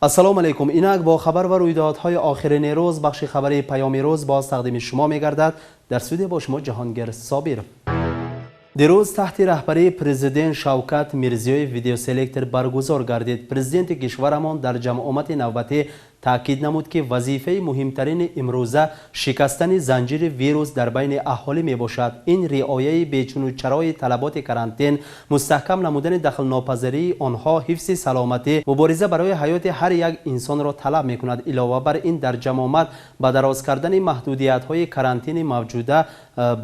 Ассалому алайкум. Инак бо хабар ва рӯйдодҳои охирини рӯз бахши хабарии Паёми рӯз боз тақдими шумо мегардад. Дар студия бо шумо Ҷаҳонгир Собир. Дирӯз таҳти раҳбарии президент Шавкат Мирзиёев видеоселектор баргузор гардид. Президенти кишварамон дар ҷамъомади навбатӣ таъкид намуд, ки вазифаи муҳимтарини имрӯза шикастани занҷири вирус дар байни аҳолӣ мебошад. Ин риояи бечуну чарои талаботи карантин, мустаҳкам намудани дахлнопазирии онҳо, ҳифзи саломатӣ, мубориза барои ҳаёти ҳар як инсонро талаб мекунад. Илова бар ин, дар ҷамъомад ба дароз кардани маҳдудиятҳои карантини мавҷуда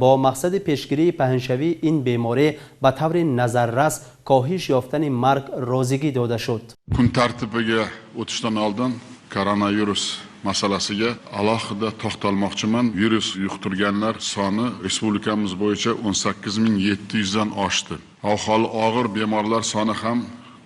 бо мақсади пешгирии паҳншавии ин беморӣ, ба таври назаррас коҳиш ёфтани марг розигӣ дода шуд. Kun tartibiga o'tishdan oldin koronavirus masalasiga alohida to'xtalmoqchiman. Virus yuqtirganlar soni respublikamiz bo'yicha 18 700dan oshdi. Ahvoli og'ir bemorlar soni ham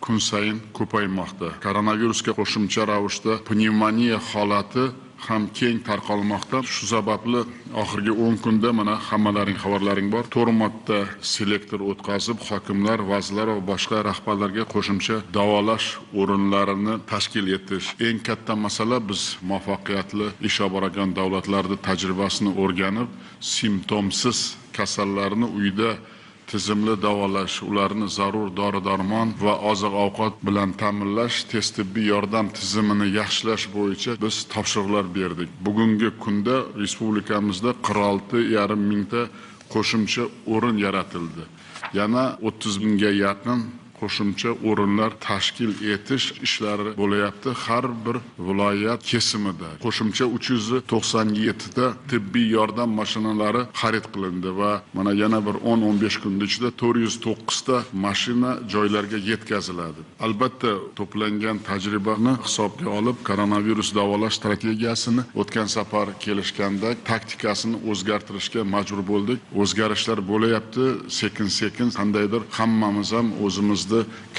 kun sayin ko'paymoqda. Koronavirusga qo'shimcha ravishda pnevmoniya holati ham keng tarqalmoqda. Shu sababli oxirgi 10 kunda, mana, hammalaring xabarlaring bor, to'rt marta selektor o'tkazib, hokimlar, vazirlar va boshqa rahbarlarga qo'shimcha davolash o'rinlarini tashkil etish. Eng katta masala, biz muvaffaqiyatli ish olib boradigan davlatlarni tajribasini o'rganib, simptomsiz kasallarni uyda tizimli davolash, ularni zarur dori darmon va oziq ovqat bilan ta'minlash, tez tibbiy yordam tizimini yaxshilash bo'yicha biz topshiriqlar berdik. Bugungi kunda respublikamizda 46,5 mingta qo'shimcha o'rin yaratildi. Yana 30 mingga yaqin qo'shimcha o'rinlar tashkil etish ishlari bo'layapti. Har bir viloyat kesimida qo'shimcha 397 ta tibbiy yordam mashinalari xarid qilindi va mana yana bir 10-15 kunni ichida 409 ta mashina joylarga yetkaziladi. Albatta, to'plangan tajribani hisobga olib, koronavirus davolash strategiyasini o'tgan safar kelishganda taktikasini o'zgartirishga majbur bo'ldik. O'zgarishlar bo'layapti sekin sekin. Qandaydir hammamiz ham o'zimizni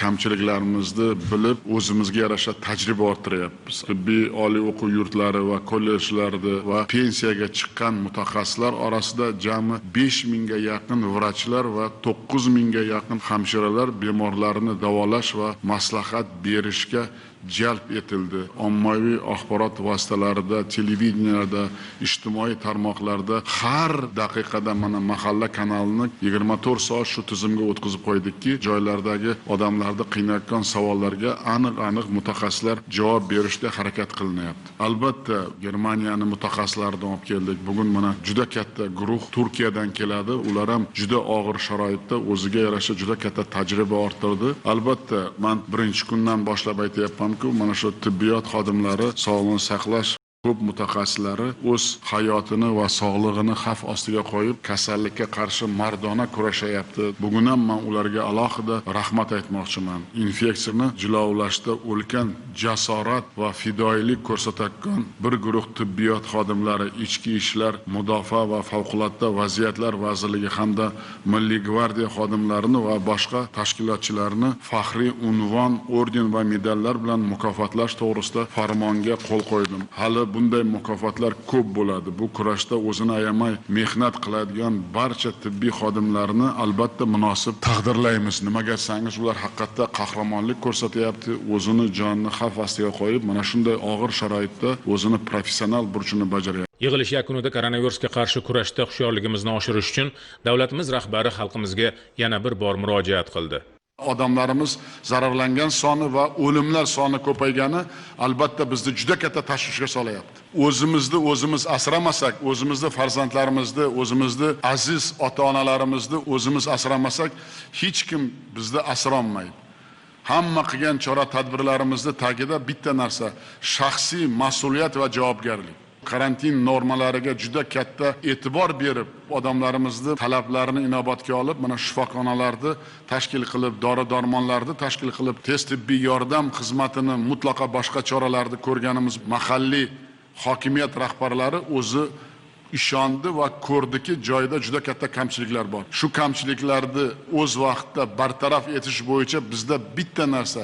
kamchiliklarimizni bilib, o'zimizga yarasha tajriba orttiryapmiz. Tibbiy oliy o'quv yurtlari va kollejlarda va pensiyaga chiqqan mutaxassislar orasida jami 5000ga yaqin vrachlar va 9000ga yaqin hamshiralar bemorlarni davolash va maslahat berishga jalb etildi. Ommaviy axborot vositalarida, televideniyada, ijtimoiy tarmoqlarda har daqiqada, mana, Mahalla kanalini 24 soat shu tizimga o'tkazib qo'ydikki, joylardagi odamlarni qiynayotgan savollarga aniq aniq mutaxassislar javob berishga harakat qilinyapti. Albatta, Germaniyani mutaxassislarini olib keldik. Bugun mana juda katta guruh Turkiyadan keladi. Ular ham juda og'ir sharoitda o'ziga yarasha juda katta tajriba orttirdi. Albatta, man birinchi kundan boshlab aytyapmanku, mana shu tibbiyot xodimlari, sog'liqni saqlash ko'p mutaxassislari o'z hayotini va sog'lig'ini xavf ostiga qo'yib, kasallikka qarshi mardona kurashayapti. Bugun ham man ularga alohida rahmat aytmoqchiman. Infeksiyani jilovlashda ulkan jasorat va fidoyilik ko'rsatayotgan bir guruh tibbiyot xodimlari Ichki ishlar, Mudofaa va favqulodda vaziyatlar vazirligi hamda Milliy gvardiya xodimlarini va boshqa tashkilotchilarni faxriy unvon, orden va medallar bilan mukofotlash to'g'risida farmonga qo'l qo'ydim. Hali bunday mukofotlar ko'p bo'ladi. Bu kurashda o'zini ayamay mehnat qiladigan barcha tibbiy xodimlarni albatta munosib taqdirlaymiz. Nimaga desangiz, ular haqiqatda qahramonlik ko'rsatyapti, o'zini jonini xavf ostiga qo'yib, mana shunday og'ir sharoitda o'zini professional burchini bajaryapti. Yig'ilish yakunida koronavirusga qarshi kurashda hushyorligimizni oshirish uchun davlatimiz rahbari xalqimizga yana bir bor murojaat qildi. Odamlarimiz zararlangan soni va o'limlar soni ko'paygani albatta bizni juda katta tashvishga solyapti. O'zimizni o'zimiz asramasak, o'zimizni farzandlarimizni, o'zimizni aziz ota onalarimizni o'zimiz asramasak, hech kim bizni asrolmaydi. Hamma qilgan chora tadbirlarimizni tagida bitta narsa: shaxsiy mas'uliyat va javobgarlik. Karantin normalariga juda katta e'tibor berib, odamlarimizni talablarini inobatga olib, mana shifoxonalarni tashkil qilib, dori darmonlarni tashkil qilib, tez tibbiy yordam xizmatini, mutlaqo boshqa choralarni ko'rganimiz, mahalliy hokimiyat rahbarlari o'zi ishondi va ko'rdiki, joyida juda katta kamchiliklar bor. Shu kamchiliklarni o'z vaqtida bartaraf etish bo'yicha bizda bitta narsa: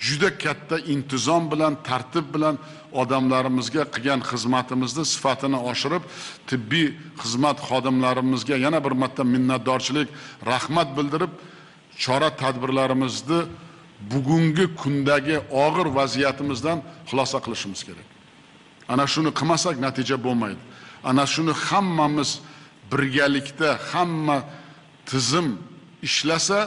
juda katta intizom bilan, tartib bilan odamlarimizga qilgan xizmatimizni sifatini oshirib, tibbiy xizmat xodimlarimizga yana bir marta minnatdorchilik, rahmat bildirib, chora tadbirlarimizni Bugungi kundagi og'ir vaziyatimizdan xulosa qilishimiz kerak. Ana shuni qilmasak natija bo'lmaydi. Ana shuni hammamiz birgalikda, hamma tizim ishlasa,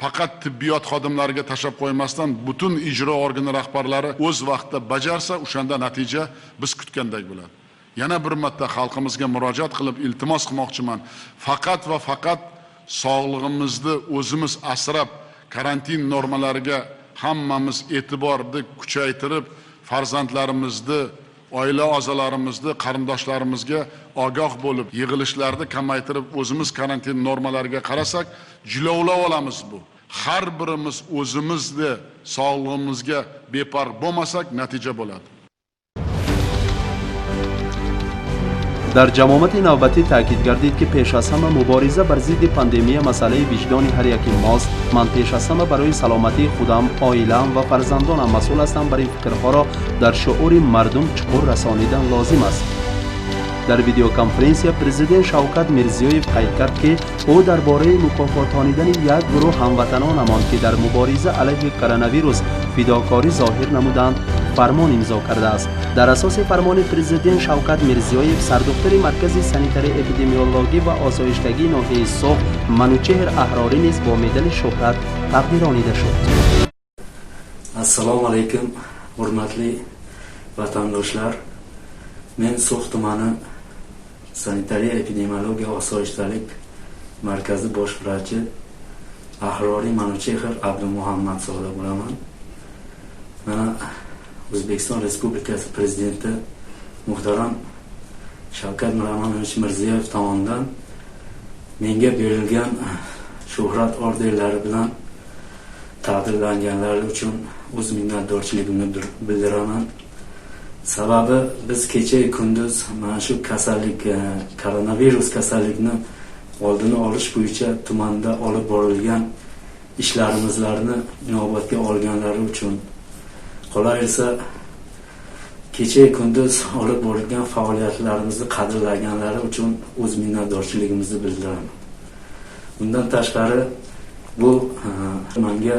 faqat tibbiyot xodimlariga tashlab qo'ymasdan butun ijro organi rahbarlari o'z vaqtida bajarsa, o'shanda natija biz kutgandek bo'ladi. Yana bir marta xalqimizga murojaat qilib iltimos qilmoqchiman. Faqat va faqat sog'lig'imizni o'zimiz asrab, karantin normalariga hammamiz e'tiborni kuchaytirib, farzandlarimizni, oila a'zolarimizni, qarindoshlarimizga ogoh bo'lib, yig'ilishlarni kamaytirib, o'zimiz karantin normalariga qarasak, jilovlab olamiz bu. Har birimiz o'zimizni sog'lig'imizga beparvo bo'lmasak, natija bo'ladi. Дар ҷамомати навбатӣ таъкид гардид, ки пеш аз ҳама мубориза бар зидди пандемия масъалаи виҷдони ҳар яки мост. Ман пеш аз ҳама барои саломатии худам, оилаам ва фарзандонам масъул ҳастам. Бар ин фикрҳоро дар шуъури мардум чуқур расонидан лозим аст. Дар видеоконференсия президент Шавкат Мирзиёев қайд кард, ки ӯ дар бораи мукофотонидани як гурӯҳ ҳамватанонамон, ки дар мубориза алайҳи коронавирус фидокорӣ зоҳир намуданд, фармон имзо кардааст. Дар асоси фармони президент Шавкат Мирзиёев, сардухтари маркази санитарии эпидемиологӣ ва осоиштагии ноҳияи Суғд Манучеҳр Аҳрорӣ низ бо медали шӯҳрат тақдиронида шуд. Assalomu alaykum, hurmatli vatandoshlar. Men So'x tumani sanitariya epidemiologiya osoyishtalik markazi bosh vrachi Ahroriy Manuchehr Abdumuhammadzoda bo'laman. Mana O'zbekiston Respublikasi prezidenti muhtaram Shavkat Miromonovich Mirziyoyev tomonidan menga berilgan shuhrat ordenlari bilan taqdirlanganlari uchun o'z minnatdorchiligimni bildiraman. Sababi biz kecha kunduz mana shu kasallik, koronavirus kasallikni oldini olish bo'yicha tumanda olib borilgan ishlarimizni inobatga olganlari uchun, qolaversa kecha kunduz olib borilgan faoliyatlarimizni qadrlaganlari uchun o'z minnatdorchiligimizni bildiraman. Bundan tashqari bu menga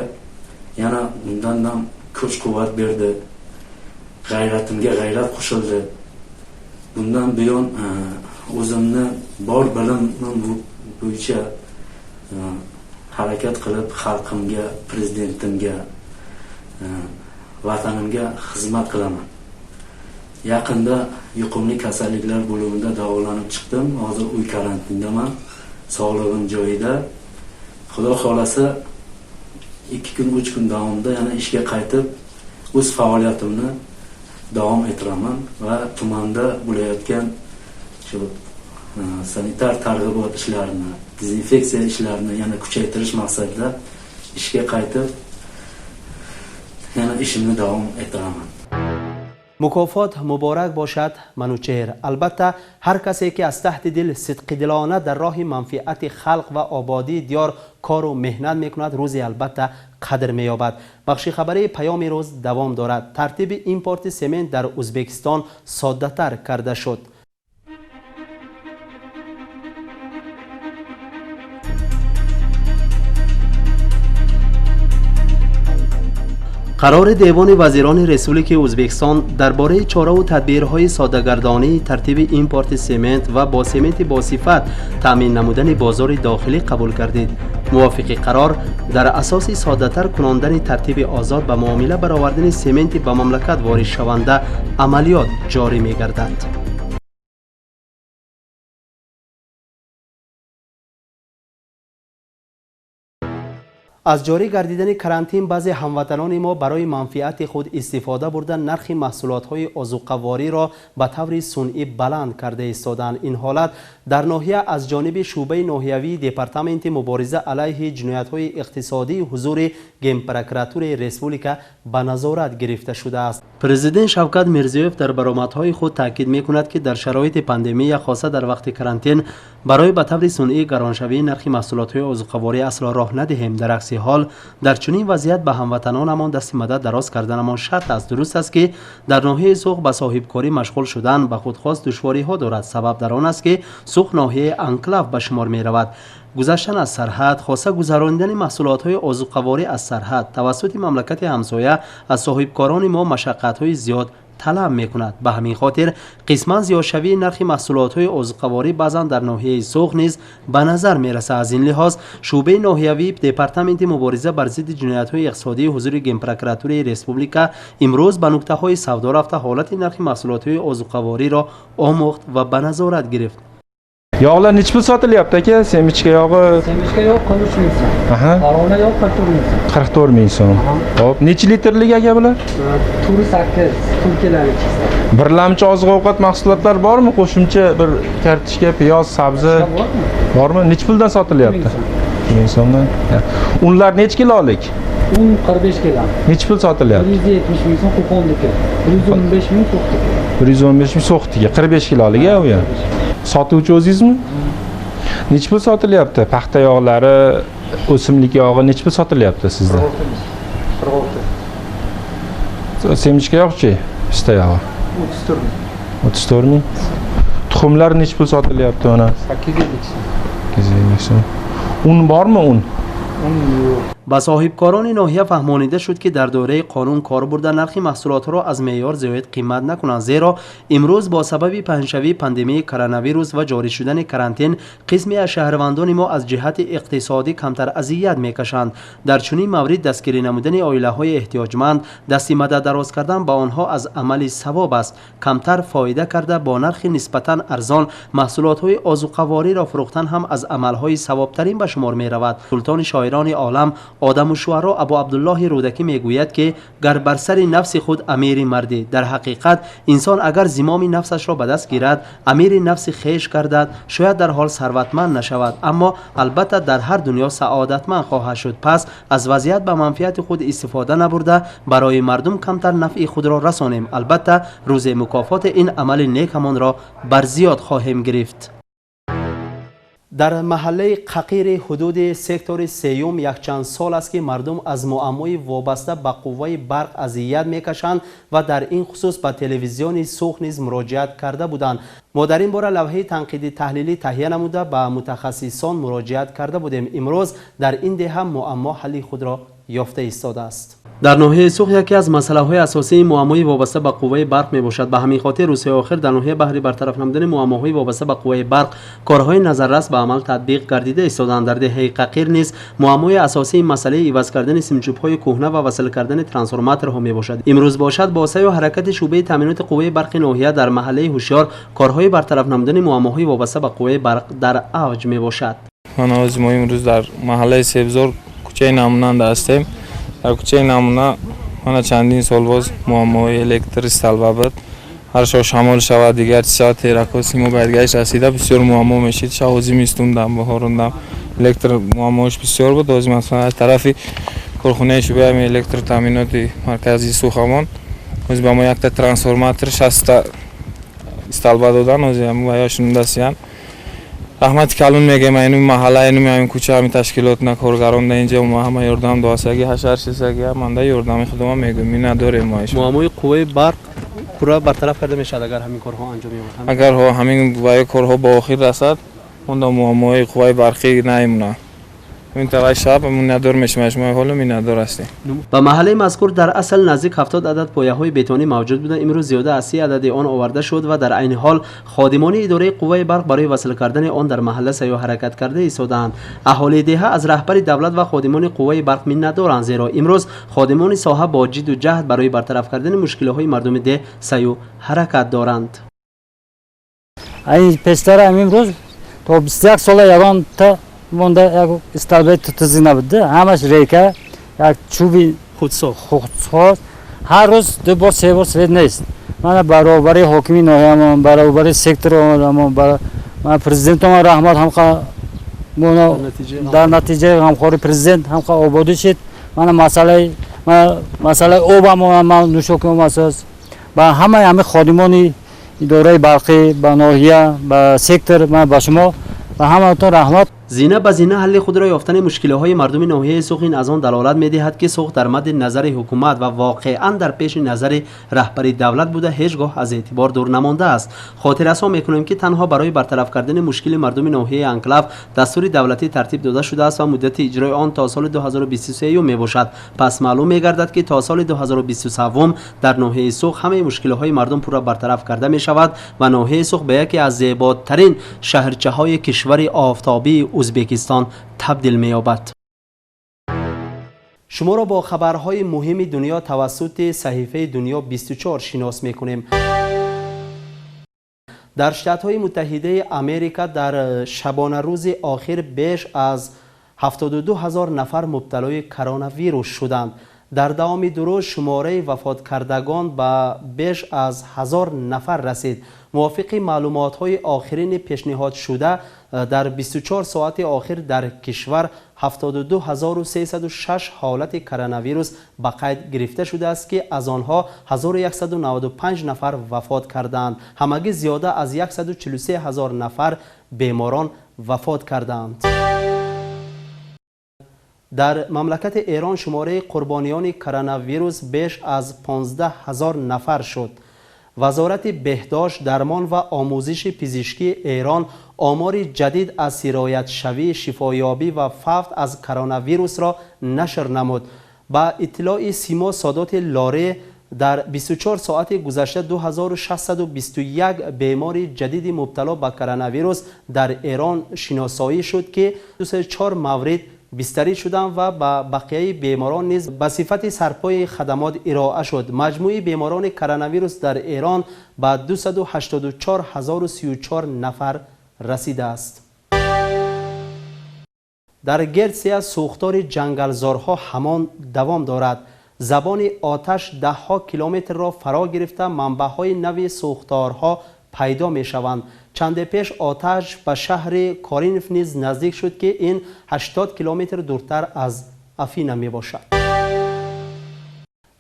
yana bundan ham kuch-quvvat berdi. G'ayratimga g'ayrat qo'shildi. Bundan buyon o'zimni bor bilimim bo'yicha harakat qilib xalqimga, prezidentimga, vatanimga xizmat qilaman. Yaqinda yuqumli kasalliklar bo'limida davolanib chiqdim. Hozir uy karantindaman. Sog'lig'im joyida. Xudo xolasa 2 kun, 3 kun davomida yana ishga qaytib o'z faoliyatimni davom ettiraman va tumanda bo'layotgan shu sanitar targ'ibot ishlarini, dezinfeksiya ishlarini yana kuchaytirish maqsadida ishga qaytib yana ishimni davom ettiraman. Мукофот муборак бошад, Манучеҳр. Албатта, ҳар касе ки аз таҳти дил сидқидилона дар роҳи манфиати халқ ва ободии диёр кору меҳнат мекунад, рӯзе албатта қадр меёбад. Бахши хабарии паёми рӯз давом дорад. Тартиби импорти семент дар Ӯзбекистон соддатар карда шуд. Қарори Девони вазирони Республикаи Ӯзбекистон дар бораи чораву тадбирҳои соддагардонии тартиби импорти семент ва бо сементи босифат таъмин намудани бозори дохилӣ қабул гардид. Мувофиқи қарор, дар асоси соддатар кунондани тартиби озод ба муомила баровардани сементи ба мамлакат воридшаванда амалиёт ҷорӣ мегардад. Аз ҷорӣ гардидани карантин баъзе ҳамватанони мо барои манфиати худ истифода бурда нархи маҳсулотҳои озуқавориро ба таври сунъӣ баланд карда истоданд. Ин ҳолат дар ноҳия аз ҷониби шӯъбаи ноҳиявии департаменти мубориза алайҳи ҷиноятҳои иқтисодии ҳузури генпрокуратураи республика ба назорат гирифта шудааст. Президент Шавкат Мирзиёев дар баромадҳои худ таъкид мекунад, ки дар шароити пандемия, хоса дар вақти карантин, барои ба таври сунъӣ гароншавии нархи маҳсулотҳои озуқаворӣ асло роҳ надиҳем. Дар акси Акси ҳол дар чунин вазъият ба ҳамватанонамон дасти мадад дароз карданамон шарт аст. Дуруст аст, ки дар ноҳияи Суғд ба соҳибкорӣ машғул шудан ба худ хос душвориҳо дорад. Сабаб дар он аст, ки Суғд ноҳияи анклав ба шумор меравад. Гузаштан аз сарҳад, хоса гузаронидани маҳсулотҳои озуқаворӣ аз сарҳад тавассути мамлакати ҳамсоя аз соҳибкорони мо машаққатҳои зиёд талаб мекунад. Ба ҳамин хотир қисман зиёдшавии нархи маҳсулотҳои озуқаворӣ баъзан дар ноҳияи Суғд низ ба назар мерасад. Аз ин лиҳоз шӯъбаи ноҳиявии Департаменти мубориза бар зидди ҷиноятҳои иқтисодии ҳузури Генпрокуратураи республика имрӯз ба нуқтаҳои савдо рафта, ҳолати нархи маҳсулотҳои озуқавориро омӯхт ва ба назорат гирифт. Yog'lar nechi pul sotilyapti, aka? Семечка yog'i? Семечка yog' 43 ming so'm. Farg'ona yog' 44 ming so'm. 44 ming so'm. Xo'p, nechi litrlik, aka, bular? Turi 8, tur keladi ikkisi. Birlamchi oziq-ovqat mahsulotlar bormi? Qo'shimcha bir kartoshka, piyoz, sabzi Bormi? bormi? Nechi puldan sotilyapti? 1000 so'm. 1000 so'mdan. Unlar nechi kilolik? Un 45 kilo. Nechi pul sotilyapti? 170 ming so'm Qo'qonniki. 115 ming So'xniki. 115 ming So'xniki, 45 kilolik u ham. Sotuvchi o'zingizmi? Nechi pul sotilyapti? Paxta yog'lari, o'simlik yog'i nechi pul sotilyapti sizda? 46. Семечка yog'chi? Pista yog'i. 34 ming. 34 ming. Tuxumlar nechi pul sotilyapti mana? 850 so'm. 850 so'm. Un bormi, un? Un yo'q. Ба соҳибкорони ноҳия фаҳмонида шуд, ки дар доираи қонун кор бурда, нархи маҳсулотҳоро аз меъёр зиёд қимат накунанд, зеро имрӯз бо сабаби паҳншавии пандемияи коронавирус ва ҷорӣ шудани карантин қисме аз шаҳрвандони мо аз ҷиҳати иқтисодӣ камтар азият мекашанд. Дар чунин маврид дастгирӣ намудани оилаҳои эҳтиёҷманд, дасти мадад дароз кардан ба онҳо аз амали савоб аст. Камтар фоида карда, бо нархи нисбатан арзон маҳсулотҳои озуқавориро фурӯхтан ҳам аз амалҳои савобтарин ба шумор меравад. Султони шоирони олам, одаму шуаро Абу Абдуллоҳи Рӯдакӣ мегӯяд, ки гар бар сари нафси худ амири мардӣ. Дар ҳақиқат инсон агар зимоми нафсашро ба даст гирад, амири нафси хеш гардад, шояд дар ҳол сарватманд нашавад, аммо албатта дар ҳар дунё саодатманд хоҳад шуд. Пас аз вазъият ба манфиати худ истифода набурда, барои мардум камтар нафъи худро расонем, албатта рӯзе мукофоти ин амали некамонро бар зиёд хоҳем гирифт. Дар маҳаллаи Қақири ҳудуди сектори сеюм якчанд сол аст, ки мардум аз муаммои вобаста ба қувваи барқ азият мекашанд ва дар ин хусус ба телевизиони Суғд низ муроҷиат карда буданд. Мо дар ин бора лавҳаи танқидӣ таҳлилӣ таҳия намуда, ба мутахассисон муроҷиат карда будем. Имрӯз дар ин деҳа муаммо ҳалли худро ёфта истодааст. Дар ноҳияи Суғд яке аз масъалаҳои асосии муаммои вобаста ба қувваи барқ мебошад. Ба ҳамин хотир рӯзҳои охир дар ноҳия баҳри бартараф намудани муаммоҳои вобаста ба қувваи барқ корҳои назаррас ба амал татбиқ гардида истоданд. Дар деҳаи Қақир низ муаммои асосии масъалаи иваз кардани симчӯбҳои кӯҳна ва васл кардани трансформаторҳо мебошад. Имрӯз бошад, бо саъю ҳаракати шӯъбаи таъминоти қувваи барқи ноҳия дар маҳаллаи Ҳушёр корҳои бартараф намудани муаммоҳои вобаста ба қувваи барқ дар авҷ мебошад. Ман ҳозир мо имрӯз дар маҳаллаи Себзор, кӯчаи Намунанда ҳастем. Дар кӯчаи Намуна мана чандин сол боз муаммоҳои электр столба буд. Ҳар шо шамол шавад, дигар чиз шавад, теракҳо симо байдгаиш расида, бисёр муаммо мешид. Шав зимистундам, баҳорундам электр муаммош бисёр буд. Ҳозир масалан аз тарафи корхонаи шӯъбаи электротаъминоти марказии Сухамон ҳозир ба мо якта трансформатор, 60-та столба додан. Ҳозир ваяшундасиян, раҳмати калон мегӯем айнуми маҳалла, айнуми ҳамин кӯча, ҳамин ташкилотна, коргарон да инҷа мо ҳама ёрдам доасаги, ҳашар шисаги, ҳаманда ёрдами худома мегӯем, миннатдорем мо. Муаммои қувваи барқ пурра бартараф карда мешавад, агар ҳамин корҳо анҷом ёбад? Агар ҳамин ваё корҳо ба охир расад, онда муаммоҳои қувваи барқӣ намемонад. Ҳамин тавай шаб миннатдор мешавем, шумо ҳоло миннатдор ҳастем. Ба маҳаллаи мазкур дар асл наздик 70 адад пояҳои бетонӣ мавҷуд буда, имрӯз зиёда аз 30 адади он оварда шуд ва дар айни ҳол ходимони идораи қувваи барқ барои васл кардани он дар маҳалла саъю ҳаракат карда истодаанд. Аҳолии деҳа аз раҳбари давлат ва ходимони қувваи барқ миннатдоранд, зеро имрӯз ходимони соҳа бо ҷидду ҷаҳд барои бартараф кардани мушкилиҳои мардуми деҳ саъю ҳаракат доранд. Айн пештара ҳамин рӯз то 21 сола ягонта монда як столбаи тузӣ набуд, ҳамаш рейка, як чӯби худсоз. Худсоз. Ҳар рӯз ду бор, се бор свет нест. Мана баробари ҳокими ноҳиямон, баробари сектор омадамон, президентомон раҳмат, ҳамқа дар натиҷаи ғамхории президент ҳамқа ободӣ шид. Мана масъалаи обам ман нӯшокӣ омадсоз. Ба ҳамаи ҳамин ходимони идораи барқӣ, ба ноҳия, ба сектор, ба шумо, ба ҳамаатон раҳмат. Зина ба зина ҳалли худро ёфтани мушкилиҳои мардуми ноҳияи Суғд ин аз он далолат медиҳад, ки Суғд дар мадди назари ҳукумат ва воқеан дар пеши назари раҳбари давлат буда, ҳеҷ гоҳ аз эътибор дур намондааст. Хотиррасон мекунем, ки танҳо барои бартараф кардани мушкили мардуми ноҳияи Анклав дастури давлатӣ тартиб дода шудааст ва муддати иҷрои он то соли 2023 мебошад. Пас маълум мегардад, ки то соли 2023 дар ноҳияи Суғд ҳамаи мушкилиҳои мардум пурра бартараф карда мешавад ва ноҳияи Суғд ба яке аз зеботарин шаҳрчаҳои кишвари офтобии Узбекистон табдил меёбад. Шуморо бо хабарҳои муҳими дунё тавассути саҳифаи Дунё 24 шинос мекунем. Дар Штатҳои Муттаҳидаи Америка дар шабонарӯзи охир беш аз 72 ҳазор нафар мубталои коронавирус шуданд. Дар давоми ду рӯз шумораи вафоткардагон ба беш аз 1000 нафар расид. Мувофиқи маълумотҳои охирини пешниҳодшуда, дар 24 соати охир дар кишвар 72306 ҳолати коронавирус ба қайд гирифта шудааст, ки аз онҳо 1195 нафар вафот кардаанд. Ҳамагӣ зиёда аз 143 ҳазор нафар беморон вафот кардаанд. Дар мамлакати Эрон шумораи қурбониёни коронавирус беш аз 15 ҳазор нафар шуд. Вазорати беҳдошт, дармон ва омӯзиши пизишкии Эрон омори ҷадид аз сироятшавӣ, шифоёбӣ ва фавт аз коронавирусро нашр намуд. Ба иттилои Симо Содоти Лоре, дар 24 соати гузашта 2621 бемори ҷадиди мубтало ба коронавирус дар Эрон шиносоӣ шуд, ки 204 маврид бистарӣ шуданд ва ба бақияи беморон низ ба сифати сарпои хадамот ироа шуд. Маҷмӯи беморони коронавирус дар Эрон ба 284034 нафар расидааст. Дар Гертсия сӯхтори ҷангалзорҳо ҳамон давом дорад. Забони оташ даҳҳо километрро фаро гирифта, манбаъҳои нави сӯхторҳо пайдо мешаванд. Чанде пеш оташ ба шаҳри Коринф низ наздик шуд, ки ин 80 километр дуртар аз Афина мебошад.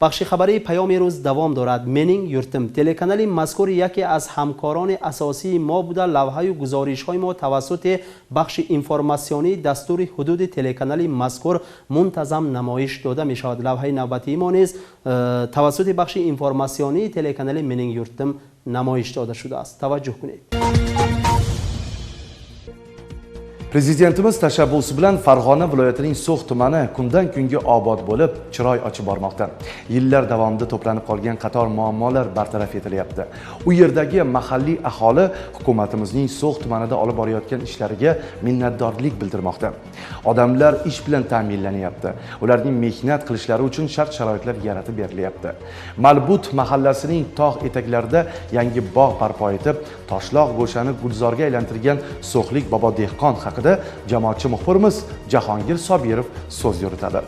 Бахши хабарии Паёми рӯз давом дорад. Менинг Юртим телеканали мазкур яке аз ҳамкорони асосии мо буда, лавҳаю гузоришҳои мо тавассути бахши информатсионии дастури ҳудуди телеканали мазкур мунтазам намоиш дода мешавад. Лавҳаи навбатии мо низ тавассути бахши информатсионии телеканали Менинг Юртим намоиш дода шудааст. Таваҷҷӯҳ кунед. Prezidentimiz tashabbusi bilan Farg'ona viloyatining So'x tumani kundan kunga obod bo'lib, chiroy ochib bormoqda. Yillar davomida to'planib qolgan qator muammolar bartaraf etilyapti. U yerdagi mahalliy aholi hukumatimizning So'x tumanida olib borayotgan ishlariga minnatdorlik bildirmoqda. Odamlar ish bilan ta'minlanyapti. Ularning mehnat qilishlari uchun shart-sharoitlar yaratib berilyapti. Malbut mahallasining tog' etaklarida yangi bog' barpo etib, toshloq go'shani gulzorga aylantirgan so'xlik bobo dehqon haqida jamoatchi muxbirimiz Jahongir Sobirov so'z yuritadi.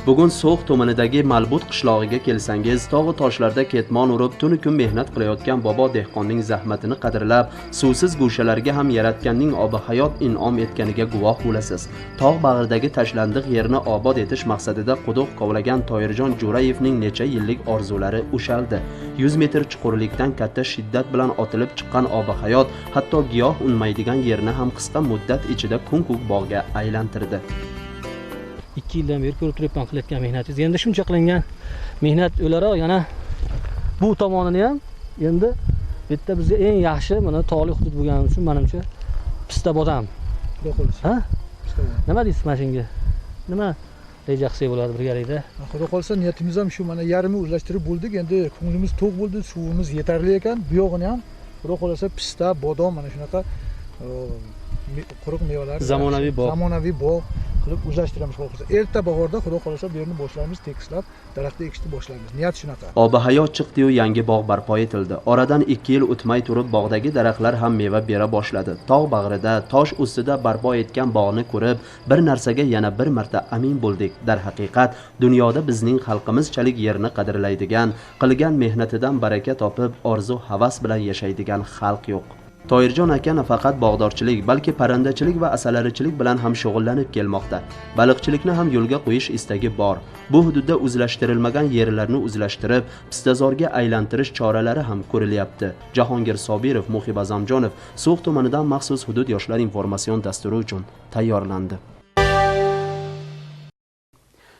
Bugun So'x tumanidagi Malbut qishlog'iga kelsangiz, tog'u toshlarda ketmon urib, tunu kun mehnat qilayotgan bobo dehqonning zahmatini qadrlab, suvsiz go'shalarga ham yaratganning obi hayot in'om etganiga guvoh bo'lasiz. Tog' bag'ridagi tashlandiq yerni obod etish maqsadida quduq kovlagan Toyirjon Jo'rayevning necha yillik orzulari ushaldi. 100 metr chuqurlikdan katta shiddat bilan otilib chiqqan obi hayot hatto giyoh unmaydigan yerni ham qisqa muddat ichida ko'm-ko'k bog'ga aylantirdi. 2 yildan beri ko'rib turibman qilayotgan mehnatingiz. Endi shuncha qilingan mehnat o'laroq yana bu tomonini ham endi bitta bizga eng yaxshi mana tog'li hudud bo'lgani uchun menimcha pista bodam. Ha? Nima deysiz mana shunga? Nima reja qilsak bo'ladi birgalikda? Xudo xolasa niyatimiz ham shu, mana yarmi o'zlashtirib bo'ldik. Endi ko'nglimiz to'q bo'ldi, suvimiz yetarli ekan. Bu yog'ini ham xudo xolasa pista, bodom mana shunaqa quruq mevalar, zamonaviy bog' qilib o'zlashtiramiz xudo xolasa. Erta bahorda xudo xolasa bu yerni boshlaymiz, tekislab, daraxtni ekishni boshlaymiz. Niyat shunaqa. Obi hayot chiqdi-yu yangi bog' barpo etildi. Oradan 2 yil o'tmay turib bog'dagi daraxtlar ham meva bera boshladi. Tog' bag'rida, tosh ustida barpo etgan bog'ni ko'rib, bir narsaga yana bir marta amin bo'ldik. Darhaqiqat, dunyoda bizning xalqimizchalik yerni qadrlaydigan, qilgan mehnatidan baraka topib, orzu havas bilan yashaydigan xalq yo'q. Toyirjon aka nafaqat bog'dorchilik, balki parrandachilik va asalarichilik bilan ham shug'ullanib kelmoqda. Baliqchilikni ham yo'lga qo'yish istagi bor. Bu hududda o'zlashtirilmagan yerlarni o'zlashtirib, pistazorga aylantirish choralari ham ko'rilyapti. Jahongir Sobirov, Muhib Azamjonov So'x tumanidan maxsus hudud yoshlar informatsion dasturi uchun tayyorlandi.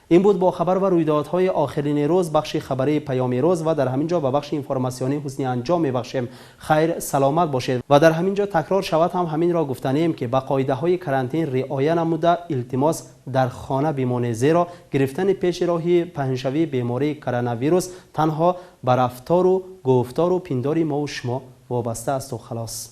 این بود با خبر و رویدادهای آخرین روز بخش خبری پیام روز و در همین جا به بخش اینفورماسیونی حسنی انجام میبخشیم. خیر، سلامت باشید. و در همین جا تکرار شود هم همین را گفتنیم که به قاعده های کرانتین رعایت نموده التماس در خانه بمانید، زیرا گرفتن پیش راهی پهنشوی بیماری کرونا ویروس تنها به رفتار و گفتار و پندار ما و شما وابسته است و خلاص.